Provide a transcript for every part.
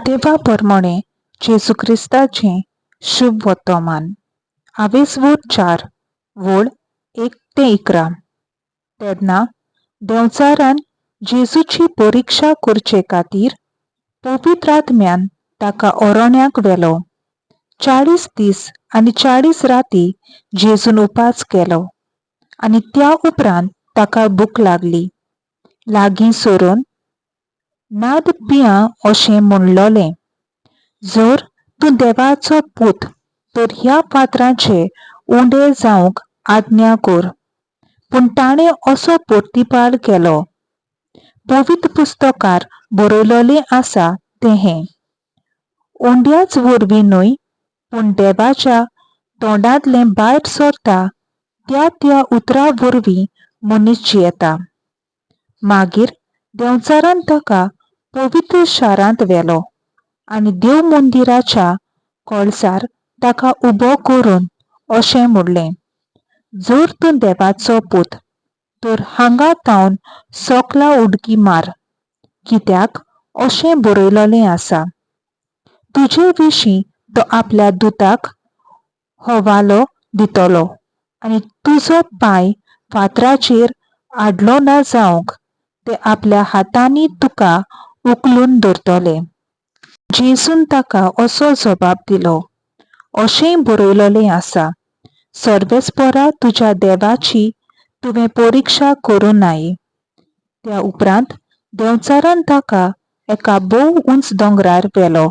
मातेवा परमणें जेजू क्रिस्ताचें शुभ वर्तमान. आवेसवूर 4 वोळ 1 ते 11. तेन्ना देंवचारान जेजूची परिक्षा करचे खातीर पवित्र आत्म्यान ताका अरण्याक व्हेलो. 40 दीस आनी 40 राती जेजून उपास केलो आनी त्या उपरांत ताका भूक लागली. लागीं सरून नाद पिया अशें म्हणलोलें, जर तूं देवाचो पूत तर ह्या फातराचे उंडे जावंक आज्ञा कर. पूण ताणें असो प्रतिपाल केलो, पवित्र पुस्तकार बरयलोलें आसा तें हें, उंड्याच वरवीं न्हय पूण देवाच्या तोंडांतलें भायर सरता त्या त्या उतरा वरवीं मनीस जियेता. मागीर देंवचारान ताका पवित्र शारांत व्हेलो आनी देव मंदिराच्या कळसार ताका उबो करून अशें म्हणलें, जर तूं देवाचो पूत तर हांगा थावन सकला उडकी मार, कित्याक अशें बरयलोलें आसा, तुजे विशीं तो आपल्या दुताक हवालो दितलो आनी तुजो पांय फातराचेर आडलो ना जावंक ते आपल्या हातांनी तुका उखलून धरतले. जेजून ताका असो जबाब दिलो, अशेंय बरयलोलें आसा, सर्वेस्परा तुज्या देवाची तुवें परिक्षा करूं नाये. त्या उपरांत देंवचारान ताका एका भोव उंच दोंगरार व्हेलो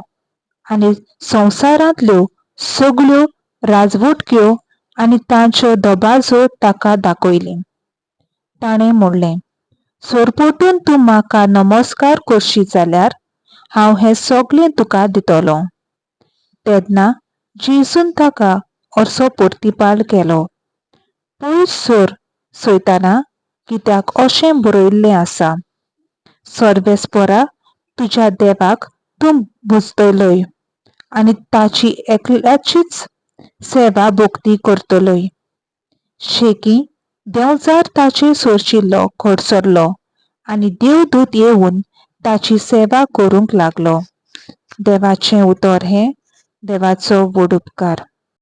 आनी संवसारांतल्यो सगळ्यो राजवटक्यो आनी तांच्यो दबाजो ताका दाखयली. ताणें म्हणलें, सरपटून तूं म्हाका नमस्कार करशी जाल्यार हांव हें सगळें तुका दितलो. तेन्ना जेजून ताका असो प्रतिपाल केलो, पयस सर सैताना, कित्याक अशें बरयल्लें आसा, सर्वेस्परा तुज्या देवाक तूं भजतलोय आनी ताची एकल्याचीच सेवा भक्ती करतलोय. शेकी देंवचार ताचे सोरशिल्लो कडसरलो आनी देवदूत येवन ताची सेवा करूंक लागलो. देवाचें उतर हें. देवाचो व्हड उपकार.